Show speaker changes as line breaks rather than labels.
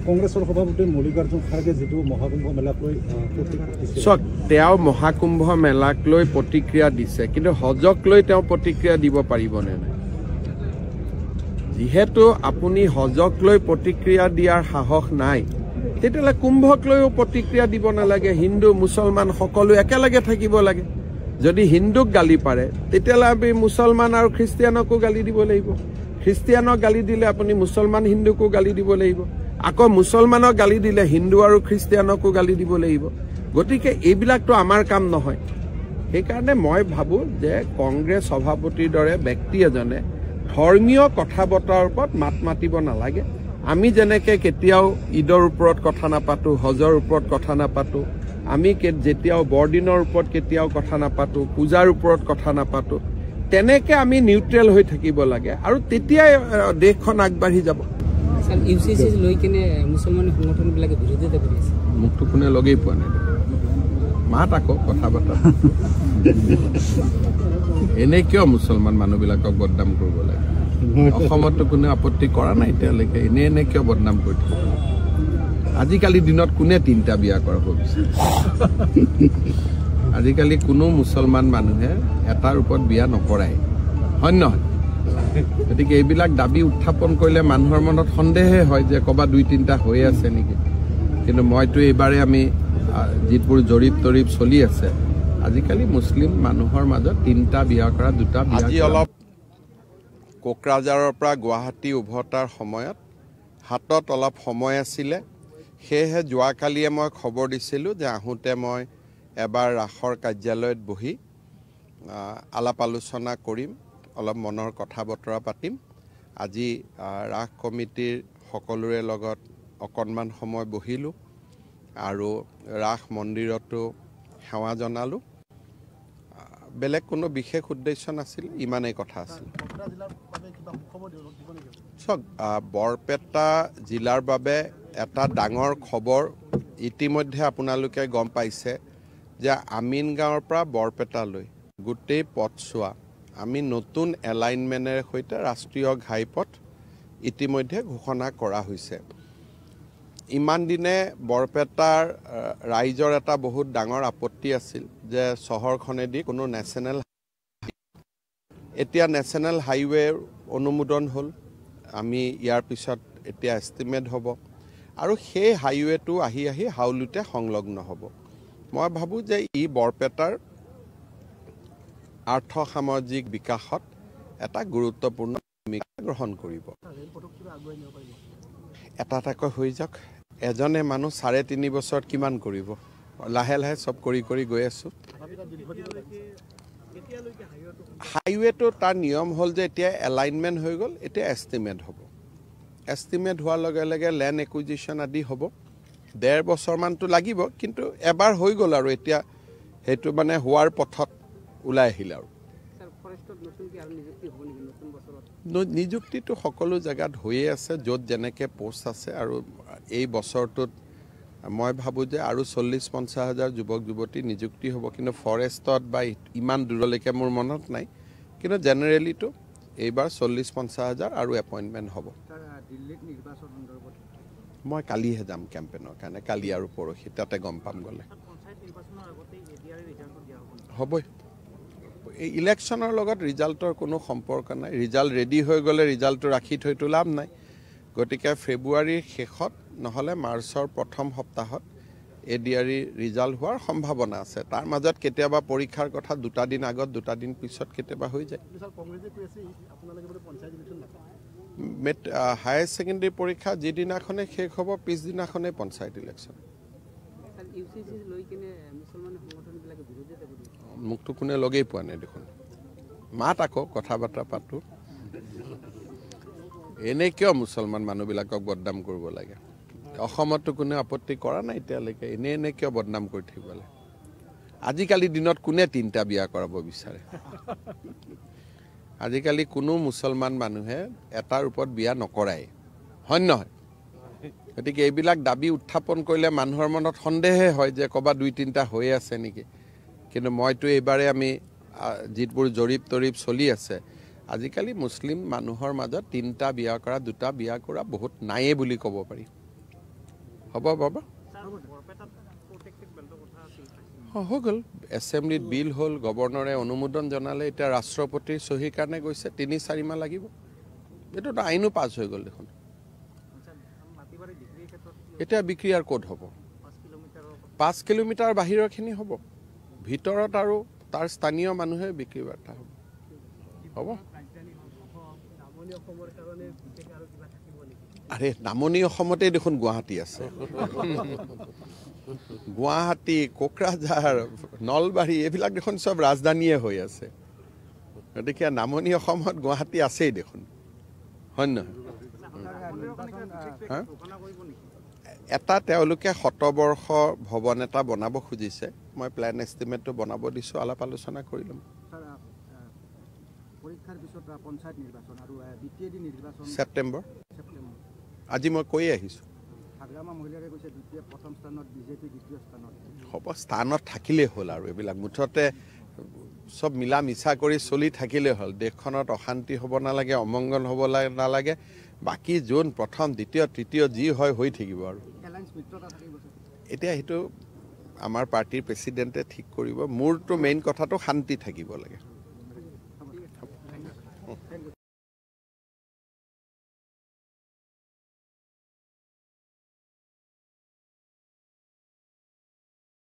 কংগ্ৰেছৰ সভাপতি মল্লিকাৰ্জুন খাৰ্গে যিটো মহাকুম্ভ মেলাক লৈ প্ৰতিক্ৰিয়া দিছে,
চাওক, তেওঁ মহাকুম্ভ মেলাক লৈ প্ৰতিক্ৰিয়া দিছে, কিন্তু হজক লৈ তেওঁ প্ৰতিক্ৰিয়া দিব পাৰিবনে নাই? যিহেতু আপুনি হজক লৈ প্ৰতিক্ৰিয়া দিয়াৰ সাহস নাই, তেতিয়াহ'লে কুম্ভক লৈও প্ৰতিক্ৰিয়া দিব নালাগে। হিন্দু মুছলমান সকলো একেলগে থাকিব লাগে। যদি হিন্দুক গালি পাৰে, তেতিয়াহ'লে আমি মুছলমান আৰু খ্ৰীষ্টিয়ানকো গালি দিব লাগিব। খ্ৰীষ্টিয়ানক গালি দিলে আপুনি মুছলমান হিন্দুকো গালি দিব লাগিব। আকৌ মুছলমানক গালি দিলে হিন্দু আৰু খ্ৰীষ্টিয়ানকো গালি দিব লাগিব। গতিকে এইবিলাকতো আমাৰ কাম নহয়। সেইকাৰণে মই ভাবোঁ যে কংগ্ৰেছ সভাপতিৰ দৰে ব্যক্তি এজনে ধৰ্মীয় কথা বতৰাৰ ওপৰত মাত মাতিব নালাগে। আমি যেনেকে কেতিয়াও ঈদৰ ওপৰত কথা নাপাতোঁ, হজৰ ওপৰত কথা নাপাতোঁ, আমি যেতিয়াও বৰদিনৰ ওপৰত কেতিয়াও কথা নাপাতোঁ, পূজাৰ ওপৰত কথা নাপাতোঁ, তেনেকে আমি নিউট্ৰেল হৈ থাকিব লাগে আৰু তেতিয়াই দেশখন আগবাঢ়ি যাব।
ইউ চি চি লৈ কিনে মুছলমান সংগঠনবিলাকে বিৰোধিতা কৰি আছে।
মোকতো কোনে লগেই পোৱা নাই, মাত আকৌ কথা বাৰ্তা। এনেই কিয় মুছলমান মানুহবিলাকক বদনাম কৰিব লাগে? অসমততো কোনে আপত্তি কৰা নাই এতিয়ালৈকে, এনেই এনেই কিয় বদনাম কৰি থাকিব লাগে? আজিকালি দিনত কোনে তিনিটা বিয়া কৰাব বিচাৰে? আজিকালি কোনো মুছলমান মানুহে এটাৰ ওপৰত বিয়া নকৰাই, হয় নহয়? গতিকে এইবিলাক দাবী উত্থাপন কৰিলে মানুহৰ মনত সন্দেহে হয় যে ক'ৰবাত দুই তিনিটা হৈ আছে নেকি। কিন্তু মইতো এইবাৰে আমি যিবোৰ জৰীপ তৰিপ চলি আছে, আজিকালি মুছলিম মানুহৰ মাজত তিনিটা বিয়া কৰা, দুটা বিয়া। আজি অলপ কোকৰাঝাৰৰ পৰা গুৱাহাটী উভতাৰ সময়ত হাতত অলপ সময় আছিলে, সেয়েহে যোৱাকালিয়ে মই খবৰ দিছিলোঁ যে আহোঁতে মই এবাৰ ৰাসৰ কাৰ্যালয়ত বহি আলাপ আলোচনা কৰিম, অলপ মনৰ কথা বতৰা পাতিম। আজি ৰাস কমিটিৰ সকলোৰে লগত অকণমান সময় বহিলোঁ আৰু ৰাস মন্দিৰতো সেৱা জনালোঁ। বেলেগ কোনো বিশেষ উদ্দেশ্য নাছিল, ইমানেই কথা আছিল। চাওক, বৰপেটা জিলাৰ বাবে এটা ডাঙৰ খবৰ ইতিমধ্যে আপোনালোকে গম পাইছে যে আমিনগাঁৱৰ পৰা বৰপেটালৈ গোটেই পথছোৱা আমি নতুন এলাইনমেণ্টেৰে সৈতে ৰাষ্ট্ৰীয় ঘাইপথ ইতিমধ্যে ঘোষণা কৰা হৈছে। ইমান দিনে বৰপেটাৰ ৰাইজৰ এটা বহুত ডাঙৰ আপত্তি আছিল যে চহৰখনেদি কোনো নেশ্যনেল, এতিয়া নেশ্যনেল হাইৱেৰ অনুমোদন হ'ল, আমি ইয়াৰ পিছত এতিয়া এষ্টিমেট হ'ব আৰু সেই হাইৱেটো আহি আহি হাউলিতে সংলগ্ন হ'ব। মই ভাবোঁ যে ই বৰপেটাৰ আৰ্থসামাজিক বিকাশত এটা গুৰুত্বপূৰ্ণ ভূমিকা গ্ৰহণ কৰিব। এটা এটাকৈ হৈ যাওক, এজনে মানুহ 3.5 বছৰত কিমান কৰিব, লাহে লাহে চব কৰি কৰি গৈ আছোঁ। হাইৱেটো তাৰ নিয়ম হ'ল যে এতিয়া এলাইনমেণ্ট হৈ গ'ল, এতিয়া এষ্টিমেট হ'ব। এষ্টিমেট হোৱাৰ লগে লগে লেণ্ড একুইজিশ্যন আদি হ'ব। 1.5 বছৰমানটো লাগিব, কিন্তু এবাৰ হৈ গ'ল আৰু এতিয়া সেইটো মানে হোৱাৰ পথত ওলাই আহিল। আৰু নিযুক্তিটো সকলো জেগাত হৈয়ে আছে, য'ত যেনেকৈ প'ষ্ট আছে। আৰু এই বছৰটোত মই ভাবোঁ যে আৰু 40-50 হাজাৰ যুৱক যুৱতী নিযুক্তি হ'ব। কিন্তু ফৰেষ্টত বা ইমান দূৰলৈকে মোৰ মনত নাই, কিন্তু জেনেৰেলিটো এইবাৰ 40-50 হাজাৰ আৰু এপইণ্টমেণ্ট হ'ব। মই কালিহে যাম কেম্পেইনৰ কাৰণে, কালি আৰু পৰহি তাতে গম পাম গ'লে হ'বই। এই ইলেকশ্যনৰ লগত ৰিজাল্টৰ কোনো সম্পৰ্ক নাই। ৰিজাল্ট ৰেডি হৈ গ'লে ৰিজাল্টটো ৰাখি থৈতো লাভ নাই। গতিকে ফেব্ৰুৱাৰীৰ শেষত নহ'লে মাৰ্চৰ প্ৰথম সপ্তাহত A D R E result হোৱাৰ সম্ভাৱনা আছে। তাৰ মাজত কেতিয়াবা পৰীক্ষাৰ কথা 2 দিন আগত 2 দিন পিছত কেতিয়াবা হৈ যায়। হায়াৰ ছেকেণ্ডেৰী পৰীক্ষা যিদিনাখনে শেষ হ'ব পিছদিনাখনেই পঞ্চায়ত ইলেকশ্যন। মোকতো কোনে লগেই পোৱা নাই দেখোন, মাত আকৌ কথা বাৰ্তা পাতোঁ। এনেই কিয় মুছলমান মানুহবিলাকক বদনাম কৰিব লাগে? অসমততো কোনে আপত্তি কৰা নাই এতিয়ালৈকে, এনেই এনেই কিয় বদনাম কৰি থাকিব লাগে? আজিকালি দিনত কোনে তিনিটা বিয়া কৰাব বিচাৰে? আজিকালি কোনো মুছলমান মানুহে এটাৰ ওপৰত বিয়া নকৰাই, হয় নহয়? গতিকে এইবিলাক দাবী উত্থাপন কৰিলে মানুহৰ মনত সন্দেহে হয় যে ক'ৰবাত দুই তিনিটা হৈ আছে নেকি। কিন্তু মইতো এইবাৰে আমি যিবোৰ জৰীপ তৰিপ চলি আছে, আজিকালি মুছলিম মানুহৰ মাজত তিনিটা বিয়া কৰা, দুটা বিয়া কৰা বহুত নায়েই বুলি ক'ব পাৰি। হ'ব বাবা, হৈ গ'ল। এছেম্বলিত বিল হ'ল, গভৰ্ণৰে অনুমোদন জনালে, এতিয়া ৰাষ্ট্ৰপতিৰ চহীৰ কাৰণে গৈছে, 3-4 মাহ লাগিব। এইটোতো আইনো পাছ হৈ গ'ল দেখোন। এতিয়া বিক্ৰী আৰু ক'ত হ'ব? 5 কিলোমিটাৰ বাহিৰৰখিনি হ'ব, ভিতৰত আৰু তাৰ স্থানীয় মানুহে বিক্ৰী বাৰ্তা হ'ব। হ'ব। আৰে নামনি অসমতেই দেখোন গুৱাহাটী আছে, গুৱাহাটী, কোকৰাঝাৰ, নলবাৰী, এইবিলাক দেখোন চব ৰাজধানীয়ে হৈ আছে। গতিকে নামনি অসমত গুৱাহাটী আছেই দেখোন, হয় নহয়? এটা তেওঁলোকে শতবৰ্ষ ভৱন এটা বনাব খুজিছে, মই প্লেন এষ্টিমেটটো বনাব দিছোঁ, আলাপ আলোচনা কৰি ল'ম। ছেপ্টেম্বৰ, আজি মই কৈয়ে আহিছোঁ। হ'ব, স্থানত থাকিলেই হ'ল আৰু এইবিলাক মুঠতে চব মিলা মিছা কৰি চলি থাকিলেই হ'ল। দেশখনত অশান্তি হ'ব নালাগে, অমংগল হ'ব নালাগে, বাকী যোন প্ৰথম দ্বিতীয় তৃতীয় যি হয় হৈ থাকিব। আৰু এতিয়া সেইটো আমাৰ পাৰ্টীৰ প্ৰেচিডেণ্টে ঠিক কৰিব। মোৰতো মেইন কথাটো শান্তি থাকিব লাগে।